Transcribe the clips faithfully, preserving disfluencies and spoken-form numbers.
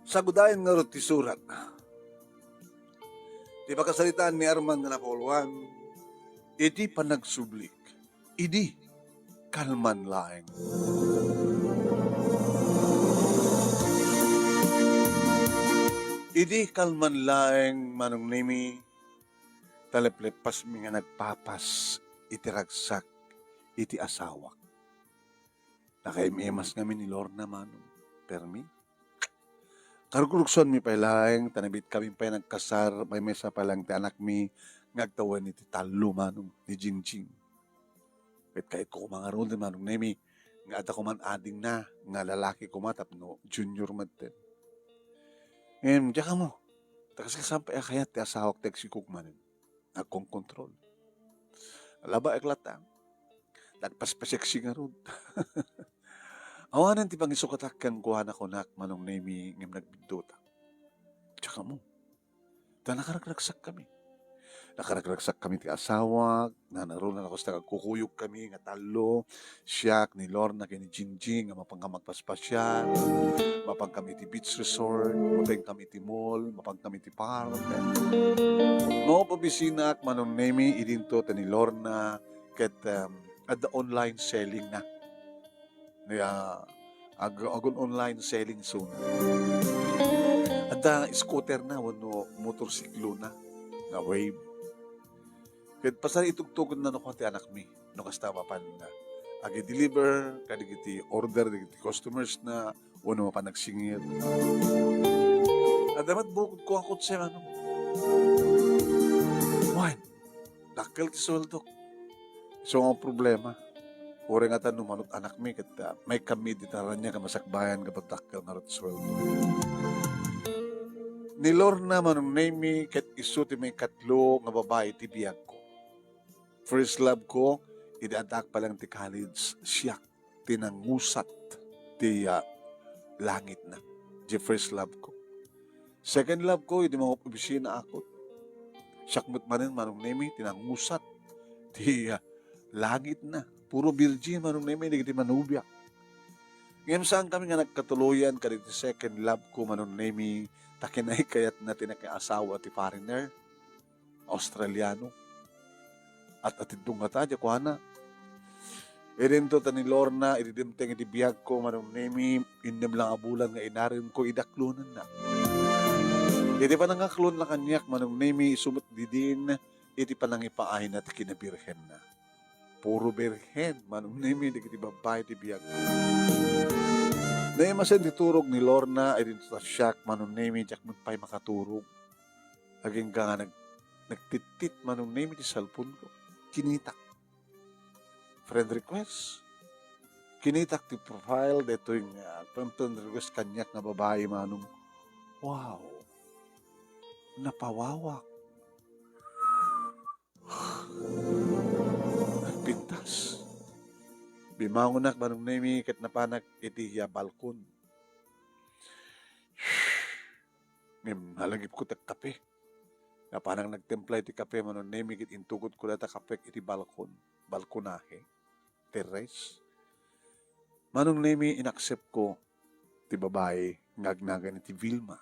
Sagudayen ngarud ti surat. Ti pakasaritaan ni Arman nga napauluan, iti panagsublik, idi kalman laeng. Idi kalman laeng, Manong Nemi, taleplepasmi nga nagpapas iti ragsak iti asawak. Nakaim-imas ngamin ni Lorna, Manong. Permi? Karugrugsuanmi pay laeng, ta nabiit kami pay nagkasar, maymaysa pay laeng ti anakmi nga agtawen iti tallo, Manong, ni Jingjing. Ket kayatko koma ngarud, Manong Nemi, nga adda koman adingna, nga lalaki koma tapno junior metten. Ngem, diak ammo, ta kasla saan pay a kayat ti asawak ti agsikog manen. Agkonkontrol. Labaek latta. Nagpaspaseksi ngarud. Awanen ti pangisukatak kenkuana, kunak, Manong Nemi, ngem nagbiddutak. Diak ammo. Ta nakaragragsakkami. Nakaragragsakkami ti asawak, nanaruna kasta agkukuyogkami nga tallo, siak, ni Lorna, ken ni Jingjing, nga mapankami agpaspasiar, mapankami iti beach resort, mapankami iti mall, mapankami iti park. Maopobisinak, Manong Nemi, idinto ta ni Lorna, ket, um, adda online selling na. Nga ag-, agun-online selling so. Adda scooter na wenno motorsiklo na nga Wave. Ket pasaritugtugenna no kua ti anakmi no kasta mapan nga agi-deliver kadagiti order dagiti customers na wenno mapan agsingir. Adda met bukod ko a kotse, Manong. Wen, dakkel ti sueldok. Isu nga problema. Uray ngata no manut-anakmi ket, ah, maikkanmi iti naraniag a masakbayan gapu dakkel ngarud ti sueldo. Ni Lorna, Manong Nemi, ket isu ti maikatlo nga babai ti biagko. First love ko, idi addaak pa lang ti college, siak ti nangusat ti, ah, langitna. Di first love ko. Second love ko, idi mangop-obisina ako. Siak met manen, Manong Nemi, ti nangusat ti, ah, langitna. Puro virgin, Manong Nemi, dagiti manubiak. Ngem saankami nga nagkatuloyan kadagiti second love ko, Manong Nemi, ta kinaykayatna ti nakiasawa ti foreigner. Australiano. At-atiddong ngata, diak kuana. Idinto ta ni Lorna, idi dimteng iti biagko, Manong Nemi, innem lang a bulan nga inaremko, idaklonenna. Iti panangaklonna kaniak, Manong Nemi, isu met didin, iti panangipaayna ti kinabirhenna. Puro birhen, Manong Nemi, dagiti babbai ti biagko. Naimasen ti turog ni Lorna, idinto ta siak, Manong Nemi, diak met pay makaturog. Agingga nga nag-, nagtittit, Manong Nemi, ti cellphone ko. Kinitak. Friend request. Kinitak ti profile daytoy nga friend, friend request kaniak nga babai, Manong. Wow. Napawawak. Nagpintas. Bimangonak, Manong Nemi, ket napanak iti, ah, balkon. Ngem nalagipko ti kape. Napanak nagtimpla iti kape, Manong Nemi, ket intugotko dayta kapek iti balkon, balkonahe, terrace. Manong Nemi, inaccept ko ti babai nga agnagan iti Vilma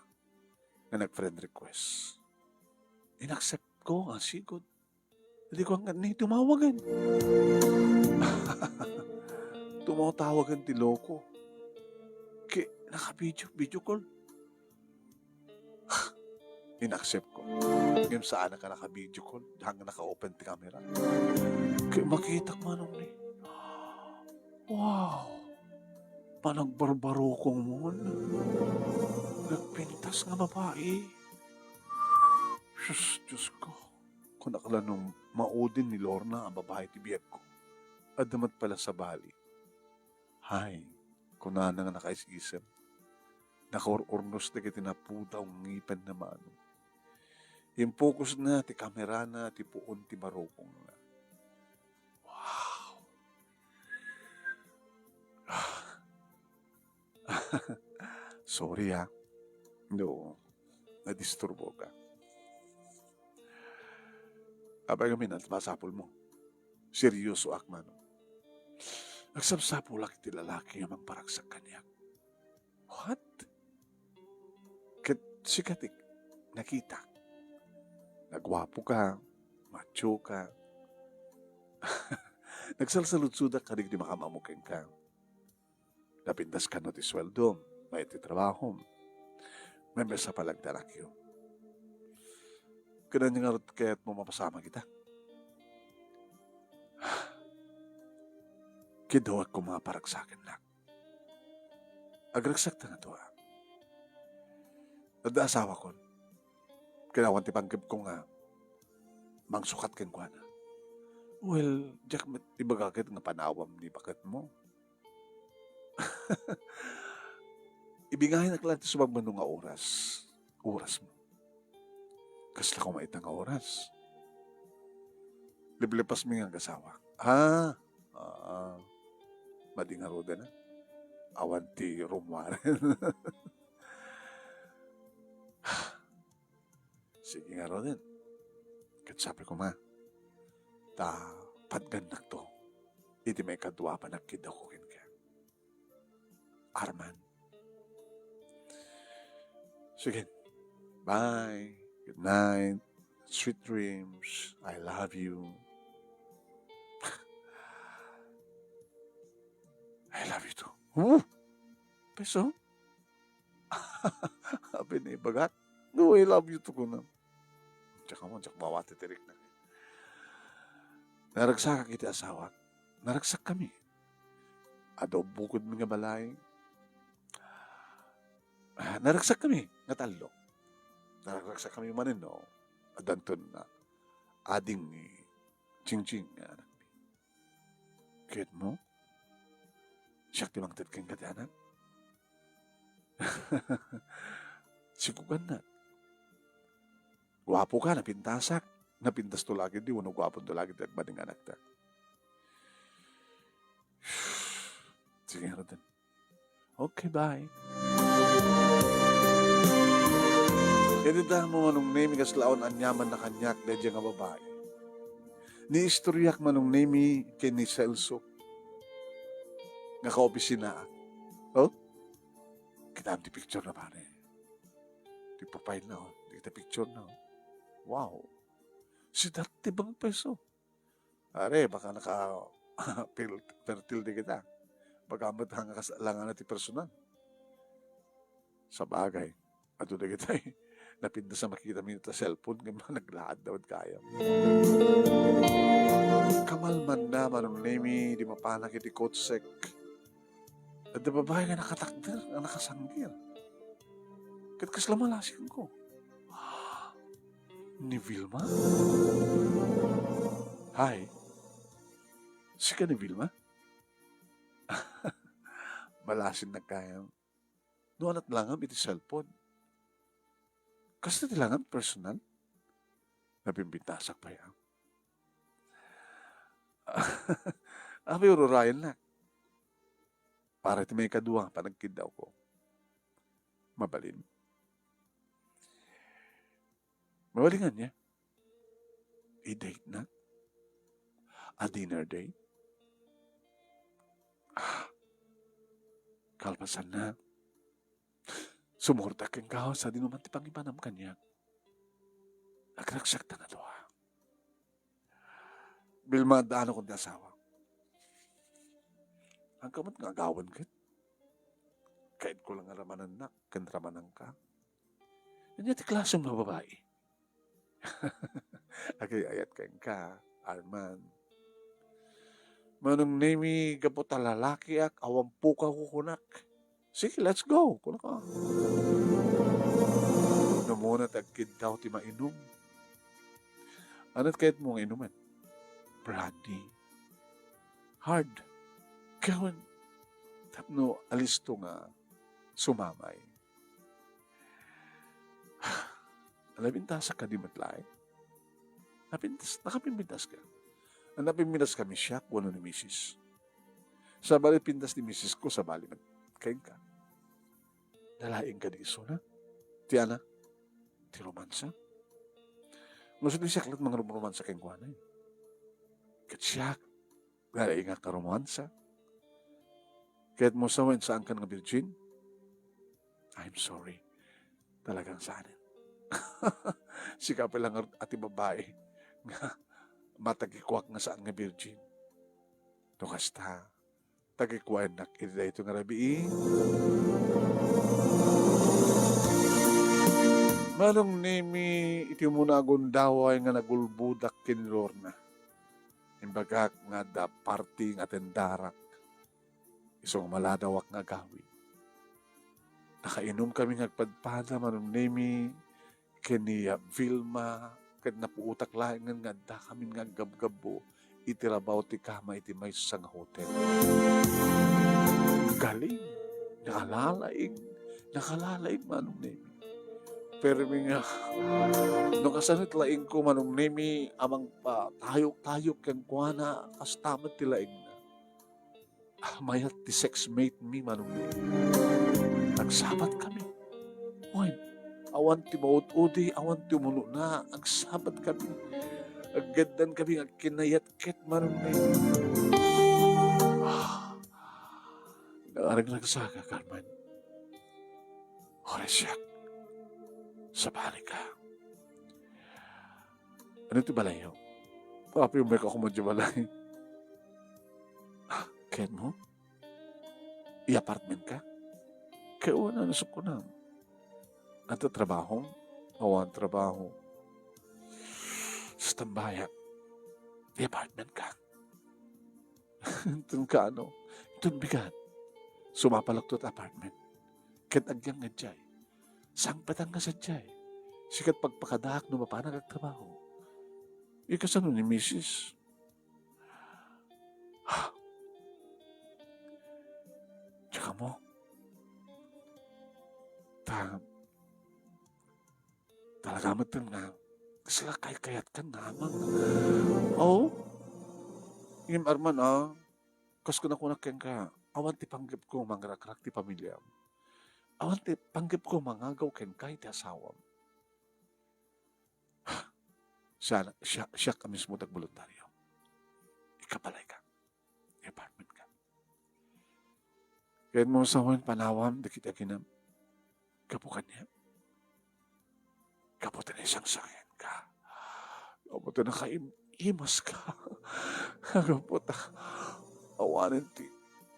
nga nag-friend request. Inaccept ko nga sigud. Di ko anggan ni tumawagan. Tumatawagan ti loko. Ki, naka-video, video call. Inaccept ko. Ngem saan ka naka-video call, hanggang naka-open ti camera. Ki, makitak, Manong Nemi. Wow! Panagbarbarukongmon. Nagpintas nga babai. Sus, Diyos ko. Kunak la no maudin ni Lorna a babai ti biagko. Adda met pala sabali. Hay, kunana nga nakaisisem. Nakaur-urnos dagiti napudaw nga ngipenna, Manong. Impokusna ti kamerana ti puon ti barukongna. Wow! Sorry, ah. No, nadisturbo ka. Apay ngamin, ania ti masapulmo? Seryosoak, Manong. Agsapsapulak iti lalaki nga mangparagsak kaniak. What? Sika ti nakitak. Naguapoka, machoka. Nagsalsaludsodak kadagiti makaam-ammo kenka. Napintas kano ti sueldom, mayat ti trabahom. Ngem sa palagdalakyo. Ket ania ngarud kayatmo mapasamak ita? Kiddawak koma a paragsakennak. Agragsak ta nga dua. Adda asawakon. Ket awan ti panggepko nga mangsukat kenkuana. Well, diak met ibaga ket nga panawam ni baketmo. Ibingayanak laeng ti sumagmamano nga oras. Orasmo. Kasla koma ita nga oras? Liplipasmi nga agasawak. Ah, ah, madi ngaruden, a. Awan ti rummuaren. Sige ngaruden. Ket sapay koma, ta patgannakto iti maikadua a panagkiddawko kenka. Arman. Sige. Bye. Good night. Sweet dreams. I love you. I love you too. Huh? Peso? Abi ni ibagat. No, I love you too, kunam. Diak mo, diak mawati ti rikna. Naragsak iti asawak. Naragsakkami. Adu bukodmi nga balay. Ah, naragsakkami nga tallo. Naragsakkami manen, no? Addanton na ading ni Chinching nga anakmi. Kayatmo? Siak ti mangted kenka ti anak? Sikugannak. Guapoka, napintasak. Napintasto la ketdi wenno guaponto la ketdi agmadi nga anakta. Sige, ngaruden. Okay, bye. Iti damo, Manong Nemi, kasla awan aniamanna kaniak daydiay nga babai. Niistoryak, Manong Nemi, ken ni Celso nga kaopisinaak. Oh? Kitaem ti picture na, pare. Ti profile na, oh. Dagiti picture na, oh. Wow. Sidak ti bangpeso. Are, baka naka-, fil-, fertile dagita. Baka met nga kas-, langana ti personal. Sabagay, adu dagitay napintas a makitami ita cellphone ngem naglaadda met gayam. Kamalmanna, Manong Nemi, idi mapanak iti kotsek, adda babai nga nakatakder, nga nakasanggil. Ket kasla malasienko. Ni Vilma? Hi. Sika ni Vilma? Malasiennak gayam. No, ania't langam iti cellphone? Kasta ti langam personal? Napimpintasak pay, a. Apay, ururayennak. Para iti maikadua a panagkiddawko. Mabalin. Mabalin ania? A date na? A dinner date? Ah, kalpasanna, sumurot kenka sadino man ti pangipanam kaniak. Agragsak ta nga dua. Vilma, addaanakon ti asawa. Agka met nga agawen ket. Kayatko la nga ramanennak ken ramanenka. Ania ti klasem a babai? Agay-ayat kenka, Arman. Manong Nemi, gapu ta lalakiak, awan pukaw kunak. Sige, let's go, kunaka. Namuna ti agkiddaw ti mainum. Ania't kayatmo nga inumen? Brandy. Hard. Gawen. Tapno alisto nga sumamay. Napintasak kadi met laeng? Napintas, nakapimpintaska. Napimpintaskami siak wenno ni misis. Sabali, pintas ni misisko, sabali met kenka. Nalaing kadi isuna? Ti ana? Ti romansa? Ngasut, siak laeng mangrumromansa kenkuana. Ket siak, nalaingak a rumansa. Kayatmo sawen, saankan nga virgin? I'm sorry. Talagang saanen. Sika pay la ngarud a ti babai nga matagikuak nga saan nga virgin. No kasta, tagikuaennak iti daytoy nga rabii. Manong Nemi, iti umuna a gundaway nga nagulbodak ken ni Lorna, imbagak nga adda party nga atendarak. Isu nga maladawak nga agawid. Nakainom kami nga agpadpada, Manong Nemi, ken ni, ah, Vilma, ket napuotak laengen nga adda kami nga aggabgabbu iti rabaw ti kama iti maysa nga hotel. Galing, nakalalaing, nakalalaing, Manong Nemi. Permi nga, no kasano ti laingko, Manong Nemi, a mangpatayok-tayok kenkuana, kasta met ti laingna. Ah, mayat ti sex mate mi, Manong Nemi. Nagsabat kami. Wen, awan ti maud-udi, awan ti umunona, agsabat kami. Aggaddan kami nga agkinayat ket, Manong Nemi. Ah, nakaragnagsaka, Carmen. Oras siak. Sabali ka. Ano ti balayyo? Apay, umayka koma diay balay. Ah, ken mo? I-apartment ka? Kaya wala na sa kunam. Adda trabaho? Awan trabaho. Sa tambaya. I-apartment ka? Inton kaano? Inton bigat. Sumapalakto ti apartment. Ket agyang nga diay. Sangpetang nga sadiay. Sikat pagpakadaak no mapanak agtrabaho. Ikasano ni misis? Tsaka mo. Ta, talaga met nga, kasi kaykayatkan nga amang. Oh? Ngem Arman, ah, kas kunakunak kenka, awan ti panggepko mangrakrak ti pamiliam. Awan ti panggepko mangagaw kenka iti asawam. Siya, siya, siak a mismo ti agboluntario. Ikabalay ka. I-apartment ka. Ket mo sawen panawam dagiti aginam. Gapu kaniak. Gapu ta naisangsangian ka. Gapu ta nakaim-imas ka. Gapu ta awanen ti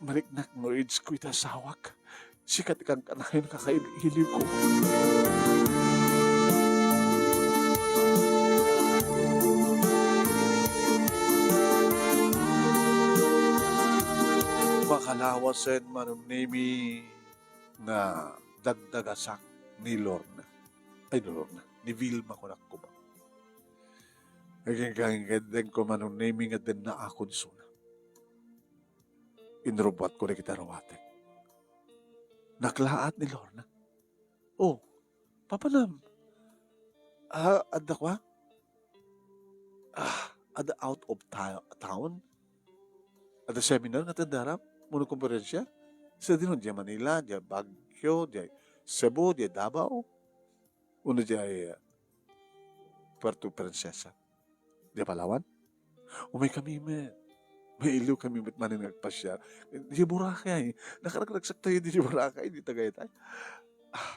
mariknak nga AIDS ko iti asawak. Sikat ti kankanayon nga kakail-iliwko. Makalawasen, Manong Nemi, nga dagdagasak ni Lorna. Ay, ni Lorna. Ni Vilma, kunak koma. Agingkangigedengko, Manong Nemi, nga dennaakon isuna. Inrubbuatko dagiti aruatek. Naklaat ni Lorna. Oh, papanam? Ah, adda kua? Ah, adda out of ta-, town? Adda seminar nga tendaram? Wenno konferensia? Sadino, diay Manila, diay Baguio, diay Cebu, diay Davao? Wenno diay, ah, Puerto Princesa? Diay Palawan? Umaykami met. Mailiwkami met manen nga agpasiar. Diay Boracay. Nakaragragsaktayo diay Boracay, diay Tagaytay. Ah.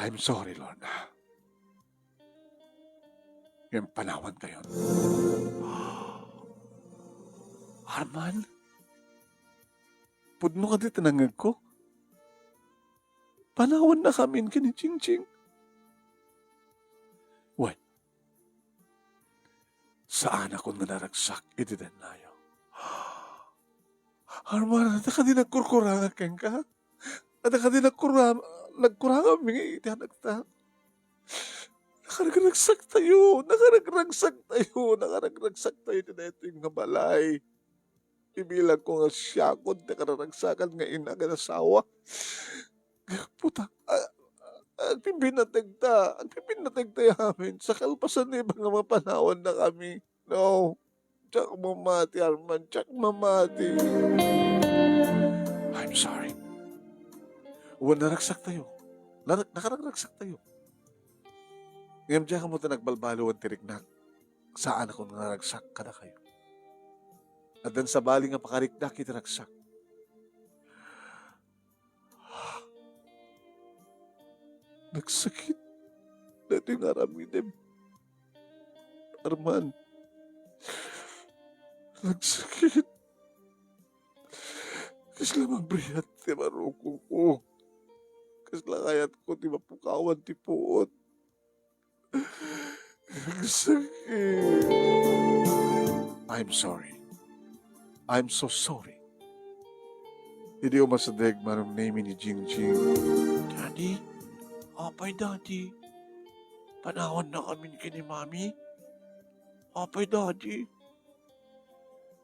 I'm sorry, Lorna. Ngem panawankayon. Arman? Pudno kadi ti nangngegko? Panawannakamin ken ni Chinching. Wen, saanakon nga naragsak iti dennayo. Arman, adda kadi nagkurkurangak kenka? Adda kadi nagkura-, nagkurangammi iti anakta? Nakaragragsaktayo, nakaragragsaktayo, nakaragragsaktayo iti daytoy nga balay. Ibilangko nga siakon ti kararagsakan nga ina ken asawa. Puta, a-, agpipinategta, agpipinategta amin. Sa kalpasan ni iba nga mapanawannakami. No. Diak mamati, Arman. Diak mamati. I'm sorry. Wen, naragsaktayo. Nar-, nakaragragsaktayo. Ngem diak ammo ta nagbalbaliwan ti riknak. Saanakon nga naragsak kadakayo. Addan sabali nga pakariknak iti ragsak. Nagsakit daytoy nga aramidem. Arman, nagsakit. Kasla mabriat ti marukongko. Kasla kayatko ti mapukawan ti puot. Nagsakit. I'm sorry. I'm so sorry. Idi umasideg Manong Nemi ni Jingjing. Daddy? Apay, Daddy? Panawanna kamin ken ni Mami? Apay, Daddy?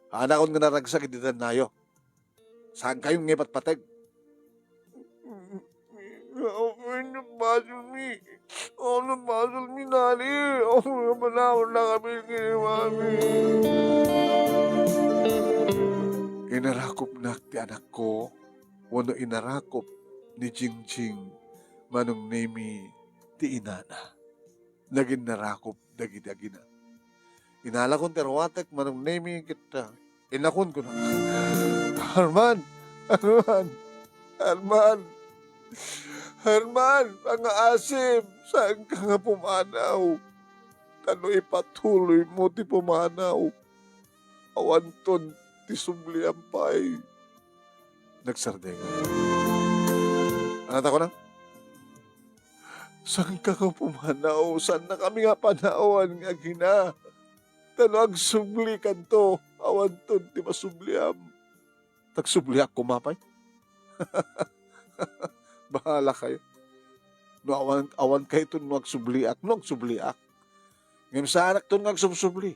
Anakon nga naragsak iti dannayo. Saan kayo nga ipatpateg? Apay, nabasolmi. Oh, nabasolmi, Daddy. Oh, panawanna kamin ken ni Mami. Inarakupnak ti anakko, wenno inarakop ni Jingjing, Manong Nemi, ti inana. Naginnarakop dagiti agina. Inalakon ti ruatek, Manong Nemi, ket, ah, inakon kuna, "Arman! Arman! Arman! Arman! Pangaasim! Saanka nga pumanaw? Ta no ipatuloymo ti pumanaw, awanton ti subliam pay." Nagsardeng. Ania ti kunana? Saanka nga pumanaw? Saannakami nga panawan nga agina. Ta no agsublikanto, awanton ti masubliam. Tagsubliak koma pay. Bahala kayo. No awan, awan kayton no agsubliak, no agsubliak. Ngem saanakton nga agsubsubli.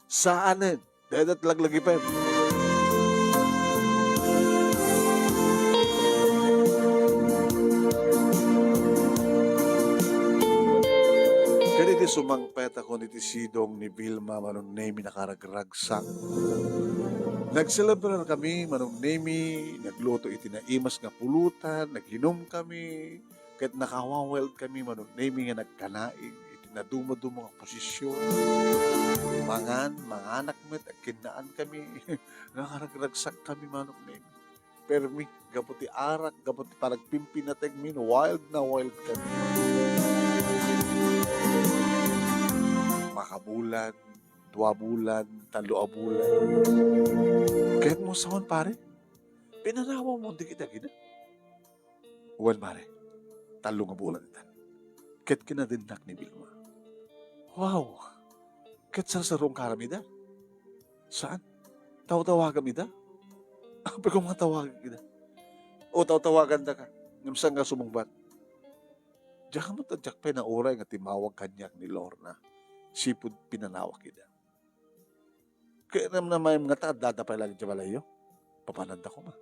Saanen. Dayta ti laglagipen. Ket idi sumangpetakon iti sidong ni Vilma, Manong Nemi, nakaragragsak. Nagselebrar kami, Manong Nemi, nagluto iti naimas nga pulutan, naginom kami. Ket nakawa-wild kami, Manong Nemi, nga nagkanaig iti nadumaduma nga posisyon. Mangan, manganak met, agkinnaan kami. Nakaragragsak kami, Manong Nemi. Permi, gapu ti arak, gapu ti panagpimpinategmi, wild na wild kami. Makabulan, dua bulan, tallo a bulan. Kayatmo sawen, pare? Pinanawam dagiti agina? Wen, pare. Tallo nga bulan itan. Ket kinadennak ni Vilma. Wow! Ket sarsaruangka aramid a? Saan? Tawtawagam ida? Apay koma nga tawagak ida? O, tawtawagandaka. Ngem saanka sumungbat. Diak met, diak pay nauray nga timmawag kaniak ni Lorna. Sipud pinanawak ida. Ket namnamaem ngata, addada pay laeng idiay balayyo? Papananda koma.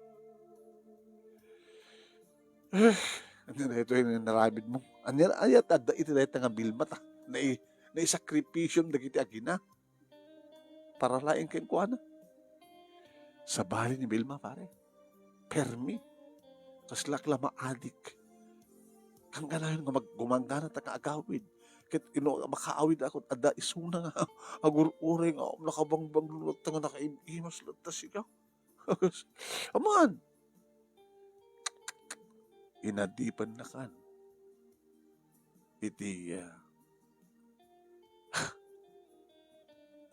Eh, ania daytoy nga inaramidmo? Ania, ania ti adda iti dayta nga Vilma ta? Nai-, naisakripisyom dagiti agina para laeng kenkuana. Sabali ni Vilma, pare. Permi. Kaslak la maadik. Kangkanayon nga mag-, gumanggana ta nga agawid. Ket ino, makaawid ako, adda isuna nga agur-uray nga nakabangbanglo latta nga nakaim-imas latta sika. Aman! Inadipennakan iti, ah,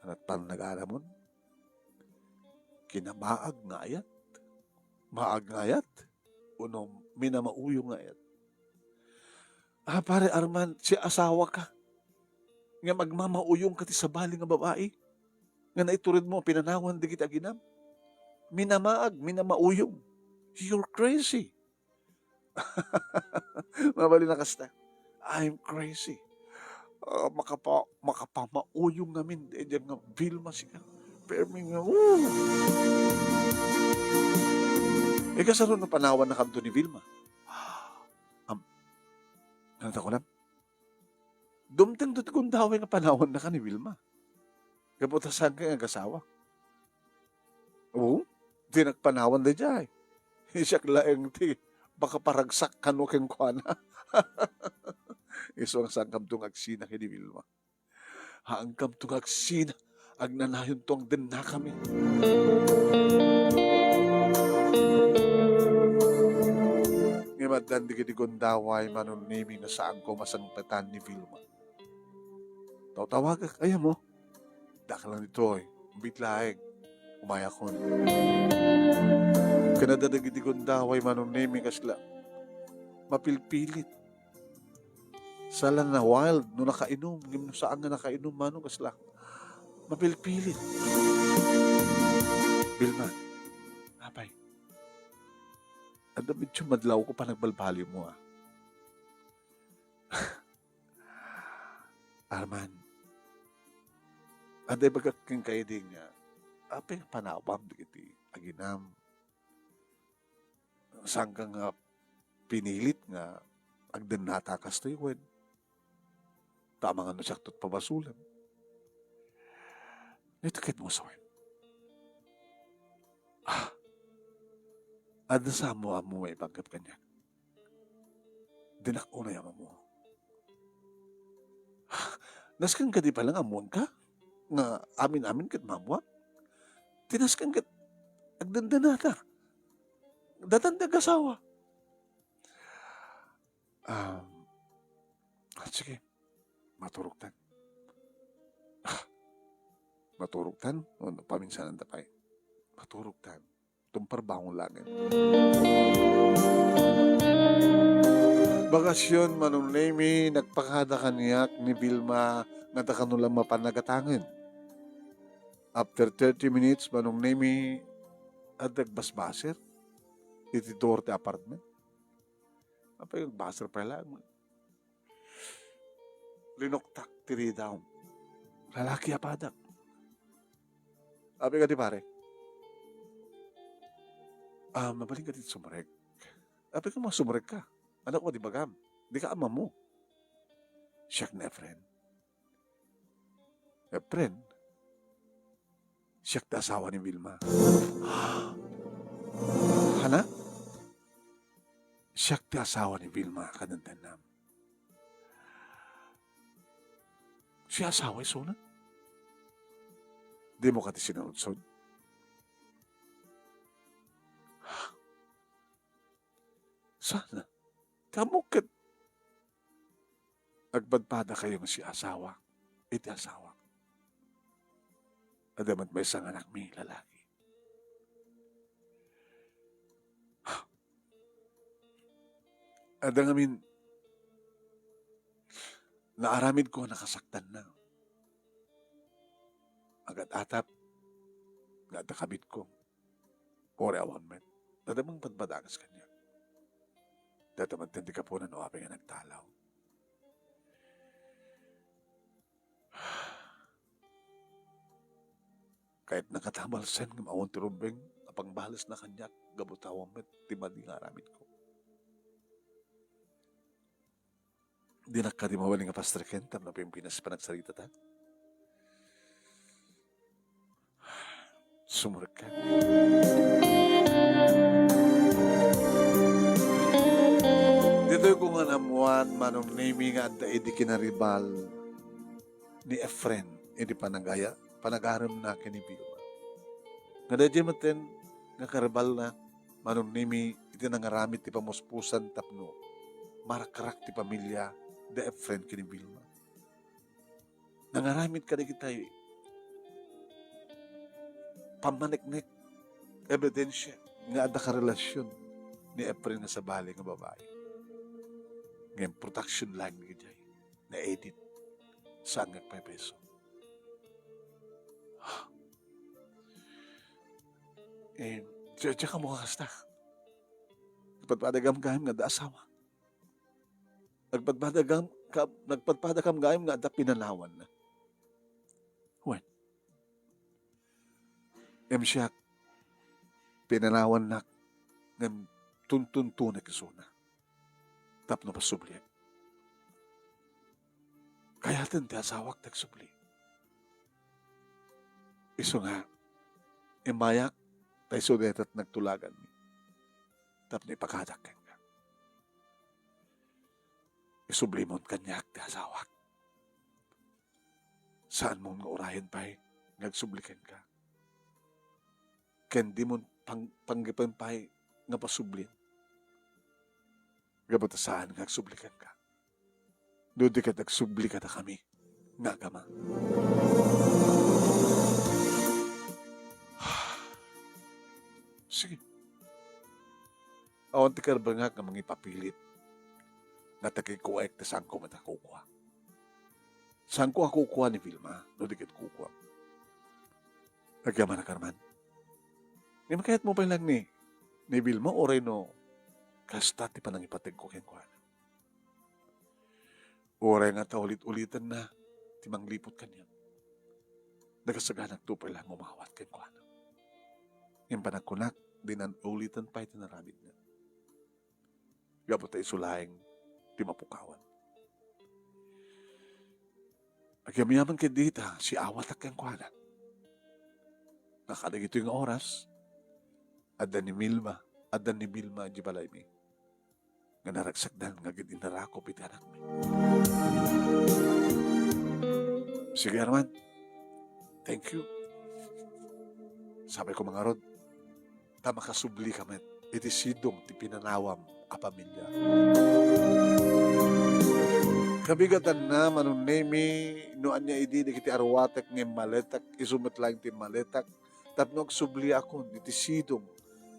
ano, panagana mon? Kinamaag nga ayat? Maag nga ayat? Wenno minamauyong nga ayat? Ah, pare Arman, siasawaka. Ngem agmamauyongka ti sabali nga babai nga naituredmo a pinanawan dagiti aginam. Minamaag, minamauyong. You're crazy. Mabalin a kasta. I'm crazy. Ah, makapa-, makapamauyong ngamin daydiay nga Vilma sika. Permi nga, woo! Ikasaro, napanawannakanto ni Vilma. Am-, ano ta kunam? Dumtengto ti gundaway nga panawannakan ni Vilma. Gapu ta saanka nga agasawa. Oo, dinak panawan daydiay. Siak laeng ti makaparagsak kano kenkuana. Isu nga saankamto nga agsina ken ni Vilma. Saankamto nga agsina, agnanayonto, agdennakami. Addan dagiti gundaway, Manong Nemy, nga saanko masangpetan ni Vilma. Tawtawagak, ay, ammo. Daklan ditoy, bitlaeng, umayakon. Ken adda dagiti gundaway, Manong Nemy, kasla mapilpilit. Saan la a wild no nakainom, ngem no saan nga nakainom, Manong, kasla mapilpilit. Vilma, apay, adda medyo madlawko panagbalbaliwmo, a. Arman, adda ibagak kenka idi nga, apay nga panawam dagiti aginam. Saanka nga pinilit nga agdennata kastoy, wen? Ta amangan no siakto ti pabasolem. Ita ket mo sawen. Ah, adda sa ammo-ammo maipanggep kaniak. Dinak unay a mammuar. Nasken kadi pay la nga ammoanka nga amin-amin ket mammuak? Ti nasken ket agdendennata. Datan ti agasawa. Um, sige, maturogtan. Ah, maturogtan? O, paminsananta pay. Maturogtan. Tumpar bangon langit. Bagasion, Manong Nemy, nagpakada kaniak ni Vilma nga adda kano la mapan nagatangen. After thirty minutes, Manong Nemy, adda agbasbaser iti door ti apartment. Apay, agbasbaser pay laeng. Linuktak ti ridaw. Lalaki a padak. Apay kadi, pare? Ah, mabalin ka ti sumrek. Apay ka, masumrek ka. Anak mo, di bagam. Di ka amam mo. Siak ni Efren. Efren? Siak ti asawa ni Vilma. Hana? Siak ti asawa ni Vilma, kadendennam. Siak asawa isuna? Dimo kadi sinaludsod? Saan? Ti ammok ket agpadpadakayo nga siak asawa iti asawak. Adda met maysa nga anakmi, lalaki. Adda ngamin naaramidko a nakasaktanna. Agat-atap nga adda kabitko. Uray awan met. Adda mangpadpadakas kaniak. Dayta met ti gapunan no apay nga nagtalaw. Kayatna kadi a malsen ngem awan ti rumbeng a pangbalesna kaniak gapu ta awan met ti madi nga aramidko. Dinak kadi mabalin nga pastreken tapno Pilipinas panagsaritata. Sumrekka. Ditoy ko nga naammoan, Manong Nemy, nga adda idi kinaribal ni Efren idi panagaya-, panagaremna ken ni Vilma. Nga daydiay metten nga karibalna, Manong Nemy, iti nangaramid ti pamuspusan tapno marakrak ti pamilia da Efren ken ni Vilma. Nangaramid kadagitay pammaneknek, ebidensia nga adda karelasion ni Efren nga sabali nga babai. Ngem production laeng dagijay. Na-edit. Saan nga agpepeso? Eh, diak, diak ammo nga kasta. Nagpadpadakam gayam nga adda asawa. Nagpadpadakam, ka, nagpadpadakam gayam nga adda pinanawanna. Wen. Ngem siak, pinanawannak ngem tuntuntunek isuna tapno pasubliek. Kayaten ti asawak ti agsubli. Isu nga, immayak, ta isu dayta ti nagtulaganmi tapno ipakadak kenka. Isublimon kaniak ti asawak. Saanmon nga urayen pay nga agsubli kenka. Ken dimon pang-, panggepen pay nga pasublien. Gapu ta saan nga agsubli kenka. No di ket agsubli kadakami nga agama. Sige. Awan ti karbengak nga mangipapilit nga ta kikuaek ta saanko met a kukua. Saanko a kukua ni Vilma no di ket kukua. Agyamanak, Arman. Ngem kayatmo pay lang ni, ni Vilma uray no kasta ti panangipategko kenkuana. Uray nga ta ulit-ulitenna ti mangliput kaniak, nagasaganakto pay lang umawat kenkuana. Ngem panagkunak, dinan uliten pay ti naramidna. Gapu ta isu laeng ti mapukawan. Agyamyaman ket dita, siawatak kenkuana. Nga kadagitoy nga oras, adda ni Vilma, adda ni Vilma idiay balaymi. Nga naragsakdan nga agid-innarakop iti anakmi. Sige, Arman. Thank you. Sapayko mangarud, ta makasublika met iti sidong ti pinanawam a pamilia. Kabigatanna, Manong Nemi, no ania idi dagiti aruatek nga immaletak, isu met laeng ti immaletak, tapno agsubliakon iti sidong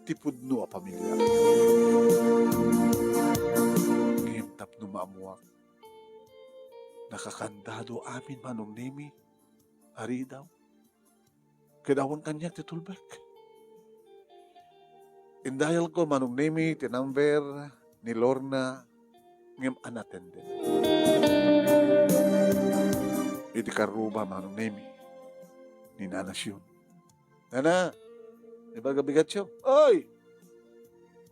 ti pudno a pamilia. Ngem tapno maammuak, nakakandado amin, Manong Nemi, a ridaw. Ket awan kaniak ti tulbek. Indayalko, Manong Nemi, ti number ni Lorna ngem unattended. Iti karruba, Manong Nemi, ni Nana Siun. Nana, ibaga bigatyo. Oy!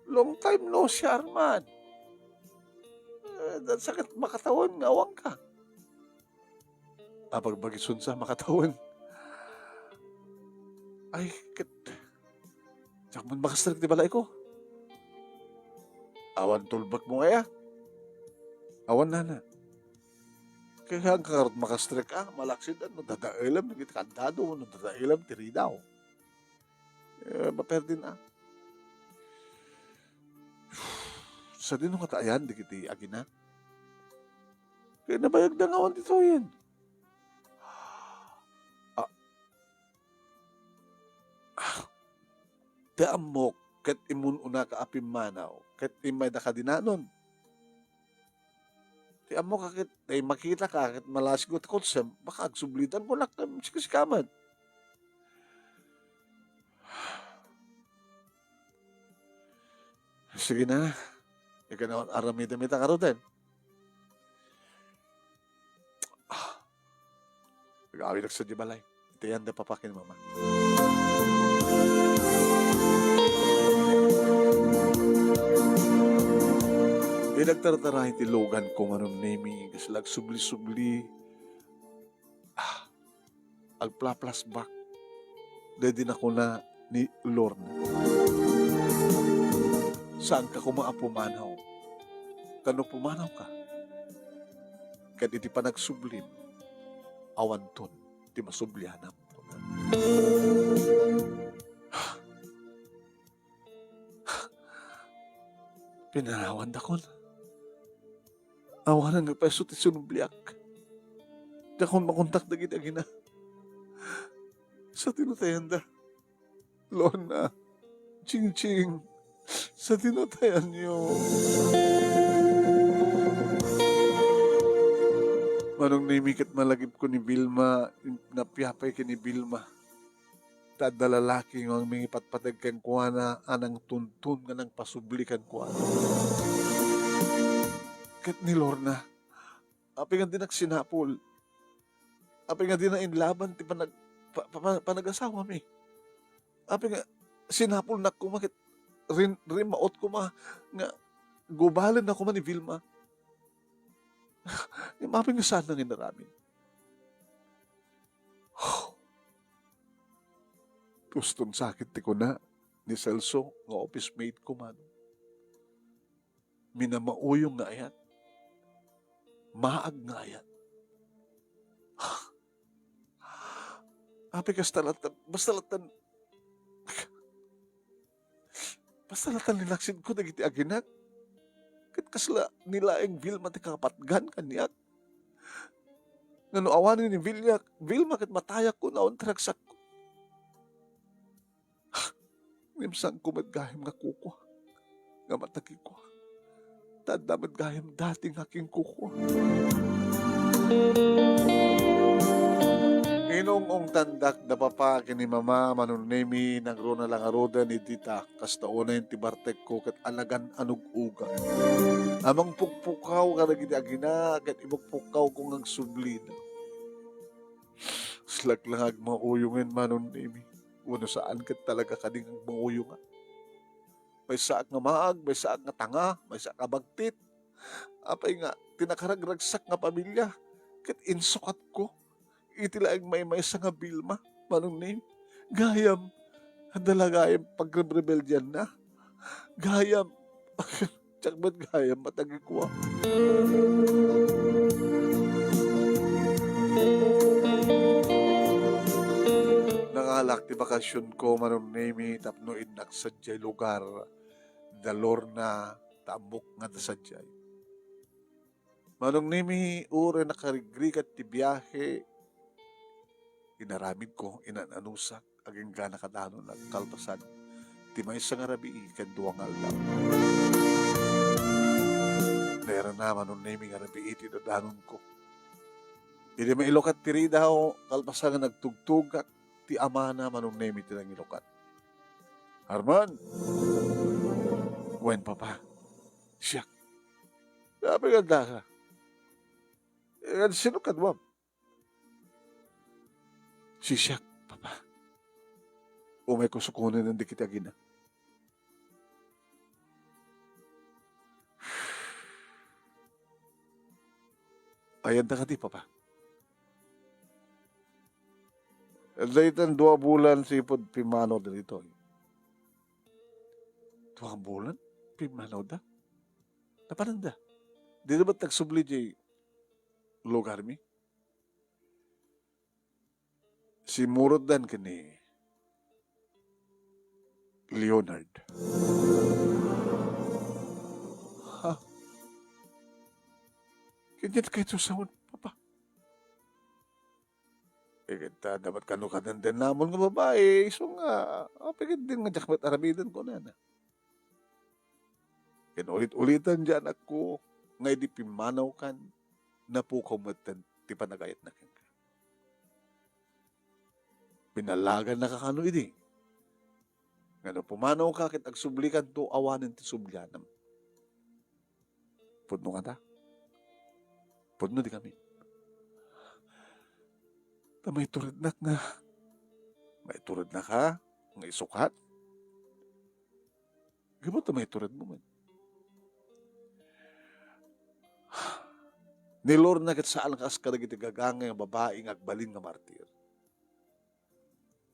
Long time no see, Arman. Eh, dan sakit makatawen nga awanka. Apagbagis unsa makatawen. Ay, ket, diak man makastrek ti balayko. Awan tulbekmo aya? Awan, Nana. Kaya nga karot makastrek a, malaksid a, no dadaelem, dagiti kandado, no dadaelem, ti ridaw. Eh, maperdin a. Sadino nga ta ayan, dagiti agina? Kaya nabayagda nga awan ditoyen. Ah, ah, ti ammok, ket imun-unaka a pimmanaw, ket immaydaka dinanon. Ti ammok a ket, ay, makitaka ket malasig ti kutsem, baka agsublitan ko nak, em, sikasikaman. Sige na. Ikaw na, aramidem ita karuten. Ah. Agawid ak sadiay balay. Iti ayan da papa ken mama. Inagtartaraay ti lugan ko, Manong Nemi, kasla agsubli-subli. Ah, agpla-flashback. Daydi nakuna ni Lorna. Saanka koma a pumanaw. Ta no pumanawka, ket iti panagsublim, awanton ti masublianam. Pinanawandakon. Awanen nga pay isu ti sinubliak. Diakon makontak dagiti agina. Sa tinutayanda. Lorna, Chingching, sa tinutayanyo. Manong Nemi ket malagipko ni Vilma, napiapay ken ni Vilma. Ta adda lalaki nga mangipatpateg kenkuana a nangtuntun nga nangpasubli kenkuana. Ket ni Lorna, apay nga dinak sinapul? Apay nga dina inlaban ti panag-, pa-, pa-, pa-, panagasawami? Apay nga sinapulnak koma ket rin-, rimmaot koma nga gubalenna koma ni Vilma? Ngem apay nga saan nga inaramid? Uston sakit ti kuna ni Celso nga office mate ko man. Minamauyong nga ayat. Maag nga ayat. Apay kasta latta, basta latta, basta latta linaksidko dagiti aginak. Ket kasla ni laeng Vilma ti kapatgan kaniak. Nga no awanen ni Vilma, Vilma ket matayakko, awan ti ragsakko. Ngem saanko met gayam nga kukua, nga matagikua. Ta adda met gayam dati nga kinkukua. Inung-ungtandak da papa ken ni mama, Manong Nemi, nangruna la ngaruden idi ta kasta unay ti bartekko ket alagan anug-uga. Amang pukpukaw kadagiti agina ket ipukpukkawko nga agsublina. Kaslak la nga agmauyongen, Manong Nemi. Wenno saan ket talaga kadi nga agmauyonga? Maysaak nga maag, maysaak nga tanga, maysaak nga bagtit. Apay nga, ti nakaragragsak nga pamilia, ket insukatko iti laeng maymaysa nga Vilma, Manong Nemi. Gayam, adda la gayam pagrebrebeldianna. Gayam, diak met gayam matagikua. Nangalak ti bakasionko, Manong Nemi, tapno innak sadiay lugar da Lorna, ta ammok nga adda sadiay. Manong Nemi, uray nakarigrigat ti biahe, inaramidko, inan-anusak, agingga nakadanon agkalpasan ti maysa nga rabii ken dua nga aldaw. Nairana, Manong Nemi, nga rabii ti dadanonko. Idi mailukat ti ridaw, kalpasan nga nagtugtugak, ti amana, Manong Nemi, ti nangilukat. "Arman!" "Wen, Papa." "Siak." "Apay nga addaka?" "Eh, sino kaduam?" "Siak, Papa. Umayko sukonen dagiti agina." "Ay, adda kadi, Papa?" "Adda itan dua bulan sipud pimmanaw ditoy." "Dua bulan? Pimmanawda? Napananda? Dida met agsubli diay lugarmi?" "Simmurotdan ken ni Leonard." "Ha? Ket diak kayto sawen, Papa?" "Eh, ket adda met kano kadendennamon nga babai, isu nga, apay ket diak met aramiden," kunana. "Ken ulit-ulitan diay, anakko, nga idi pimmanawkan, napukaw metten ti panagayatna kenka. Binallagannaka kano idi nga no pumanawka ket agsublikanto, awanen ti sublianam. Pudno kata? Pudno di kami. Ta maiturednak nga, maiturednaka nga isukat. Gapu ta maituredmo met. Ni Lorna ket saan kas kadagiti gagangay nga babai nga agbalin nga martir.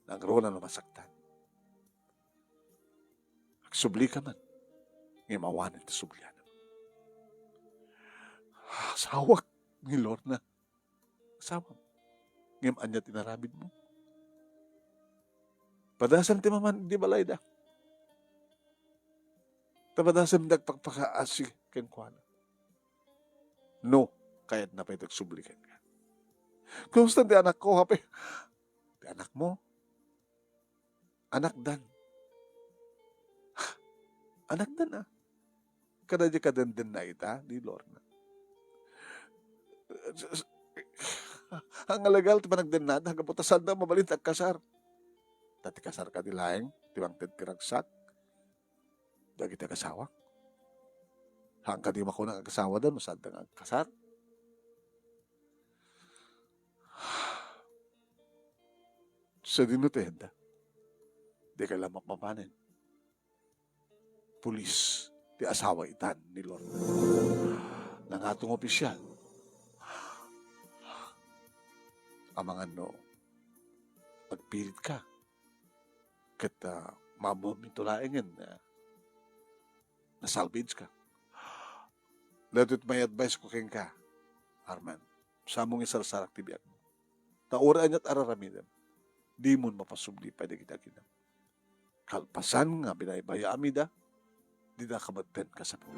Nangruna no masaktan. Agsublika man, ngem awanen ti sublianam. Asawak ni Lorna. Asawam. Ngem ania ti inaramidmo? Padasem ti maman idi balayda. Ta padasem ti agpakpakaasi kenkuana. No, kayatna pay ti agsubli kenka. Kumusta ti anakko, apay? Ti anakmo? Anakdan. Anakdan, a. Kada diay kadendenna ita ni Lorna. Haan nga legal ti panagdennada, gapu ta saanda mabalin ti agkasar. Ta ti kasar kadi laeng ti mangted ti ragsak dagiti agasawak. Haan kadi makuna nga agasawada no saanda nga agkasar. Sadino ti ayanda? Dika la mapapanen. Pulis ti asawa itan ni Lorna. Nangato nga opisyal. Amangan no agpiritka ket, ah, maammomi to laengen, ah, nasalvage ka. Daytoy ti may advice ko kenka, Arman. Saanmo nga isarsarak ti biagmo. Ta uray aniat a raramidem, dimon mapasubli pay dagiti aginam. Kalpasan nga binaybay-amida, dida ka metten kasapul.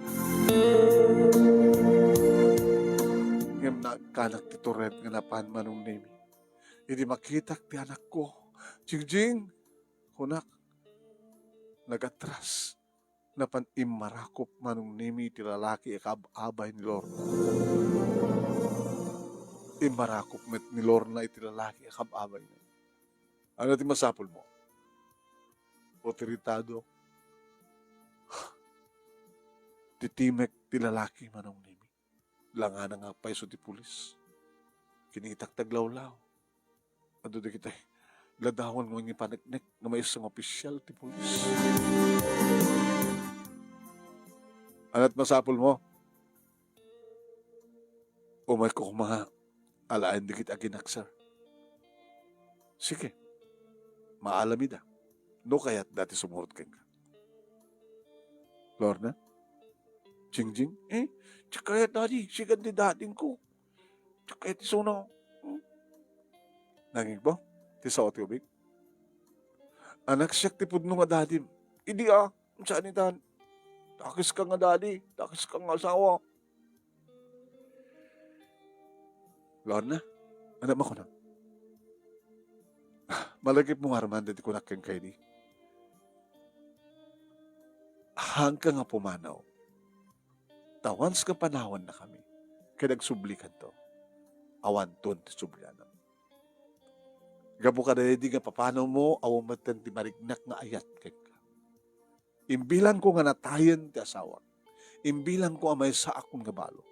Ngem naagkanak ti tured nga napan, Manong Nemi. Idi makitak ti anakko, "Jingjing," kunak, nagatras. Napan immarakop, Manong Nemi, ti lalaki a kaab-abay ni Lorna. Immarakop met ni Lorna iti lalaki a kaab-abayna. Ania ti masapulmo? Otoridado. Titimek ti lalaki, Manong Nemi. Langana nga agpayso ti pulis. Kinitak ti aglawlaw. Adu dagiti ladawan nga mangipaneknek nga maysa nga opisyal ti pulis. Ania ti masapulmo? Umayko koma alaen dagiti aginak, sir. Sige. Maalamida. No kayatda ti sumurot kenka. Lorna? Jingjing? Eh, diak kayat, Daddy. Sikan ti dadingko. Diak kayat isuna. Hmm? Nangigbaw? Ti sao ti ubing? Anak, siak ti pudno nga dadim. Idi a, saan itan? Dakes ka nga dadi, dakes ka nga asawa. Lorna, ania makunam? Malagipmo nga arman daydi kunak kenka idi. Haanka nga pumanaw. Ta once nga panawannakami, ket agsublikanto, awanton ti sublianam. Gapu kadaydi nga papanawmo, awan metten ti mariknak nga ayat kenka. Imbilanko nga natayen ti asawak. Imbilanko a maysaakon nga balo.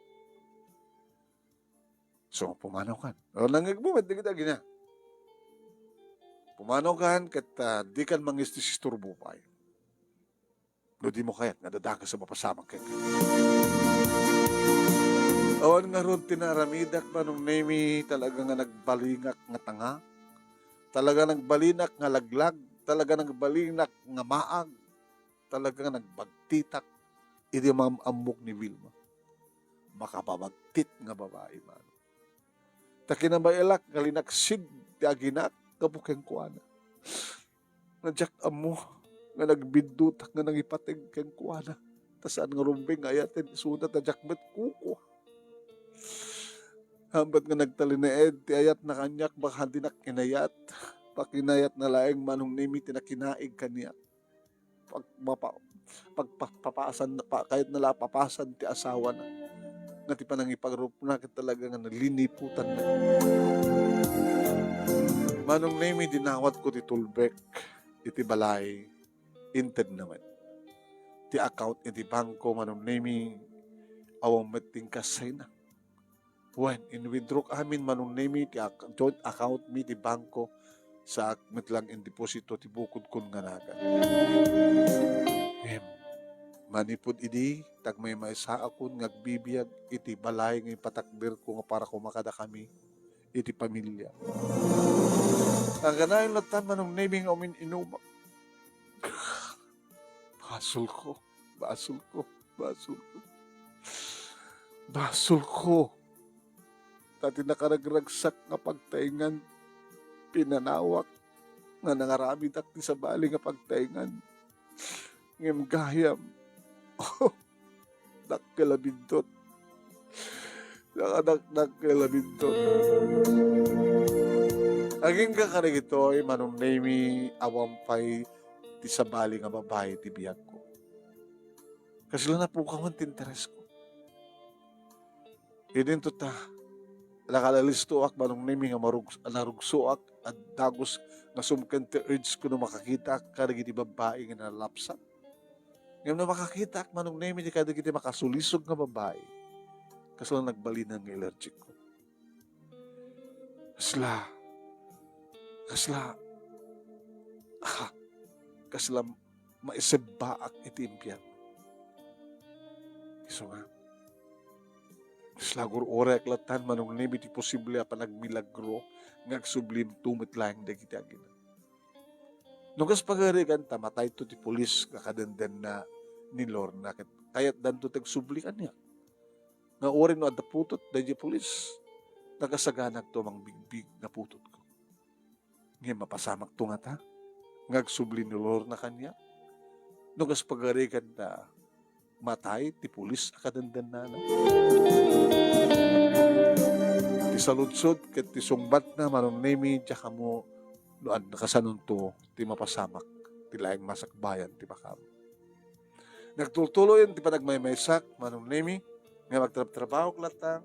So, pumanawkan. O, nangegmo met dagiti agina. Pumanawkan ket, ah, dikan mangisisturbo pay. No dimo kayat nga adda dakes a mapasamak kenka. Awan ngarud ti naaramidak, Manong Nemi, talaga nga nagbalingak nga tanga. Talaga nagbalinak nga laglag. Talaga nagbalinak nga maag. Talaga nga nagbagtitak idi mam-ammok ni Vilma. Makapabagtit nga babai, Manong. Ta kinabaelak nga linaksid ti aginak gapu kenkuana. Nga diak ammo nga nagbiddutak nga nangipateg kenkuana. Ta saan nga rumbeng nga ayaten isuna ta diak met kukua. Hambat nga nagtalinaed ti ayatna kaniak, baka dinak inayat. Pakinayatna laeng, Manong Nemi, ti nakinaig kaniak. Pag-, mapa-, pagpa-, papasan, pa-, kayatna la papasan ti asawana. Nga ti panangipagrupna ket talaga nga naliniputanna. Manong Nemi, dinawatko ti tulbek iti balay, intedna met. Ti account iti bangko, Manong Nemi, awan met ti inkasayna. Wen, in-withdraw amin, Manong Nemi, ti ak-, joint account mi ti bangko, saak met lang in-deposito ti bukodkon nga nagan. Ngem, manipud idi, tagmaymaysaakon nga agbibiag iti balay nga ipatakderko nga para koma kadakami iti pamilia. Kanayon latta, Manong Nemi, nga umin-inumak. Basolko, basolko, basolko. Basolko. Ta ti nakaragragsak nga pagtaengan, pinanawak nga nangarabidak ti sabali nga pagtaengan. Ngem gayam, dakkel a bindut. Nakadakdakkel a bindut. Agingga kadagitoy, Manong Nemi, awan pay ti sabali nga babai ti biagko. Kasla napukawan ti interesko. Idinto ta, nakalalistoak, Manong Nemi, nga marug-, narugsoak, a dagus nga sumken ti urge ko no makakitaak kadagiti babbai nga nalapsan. Ngem no makakitaak, Manong Nemi, ti kadagiti makasulisog nga babbai, kasla nagbalin nga allergic ko. Kasla, kasla, ah, kasla maisebbaak iti impierno. Isu nga, kasla gur-uray ak latan, Manong Nemi, ti posible a panagmilagro nga agsublinto met laeng dagiti agina. No kas pagarigan ta matayto ti pulis nga kadendenna ni Lorna ket kayatdanto ti agsubli kaniak. Nga uray no adda putot daydi pulis, nakasaganagto a mangbigbig nga putotko. Ngem mapasamakto ngata nga agsubli ni Lorna kaniak? No kas pagarigan ta matay ti pulis a kadendennana. Ti saludsod ket ti sungbatna, Manong Nemi, diak ammo no adda kasanonto ti mapasamak ti laeng masakbayan ti bakam. Nagtultuloyen ti panagmaymaysak, Manong Nemi, nga magtrabtrabahok latta,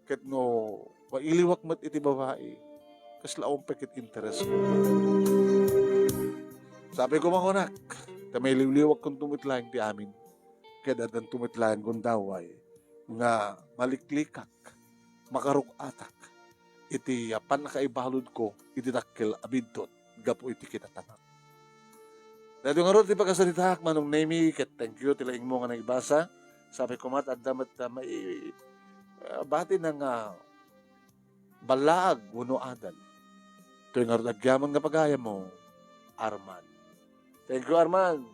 ket no mailiwak met iti babai, kasla umpay ket interesko. Sabi ko, makunak, ta mailiwliwakkonto met laeng ti amin, ket addanto met laeng gundaway nga maliklikak, makaruk-atak iti, ah, pannakaibaludko iti dakkel a biddut gapu iti kinatangak. Daytoy ngarud ti pakasaritaak, Manong Nemi, ket thank you ti laingmo nga naibasa. Sabi ko met, adda met, ah, mai-, ah, bati na nga ballaag wenno adal. Toy ngarud agyaman nga pagayammo, Arman. Thank you, Arman.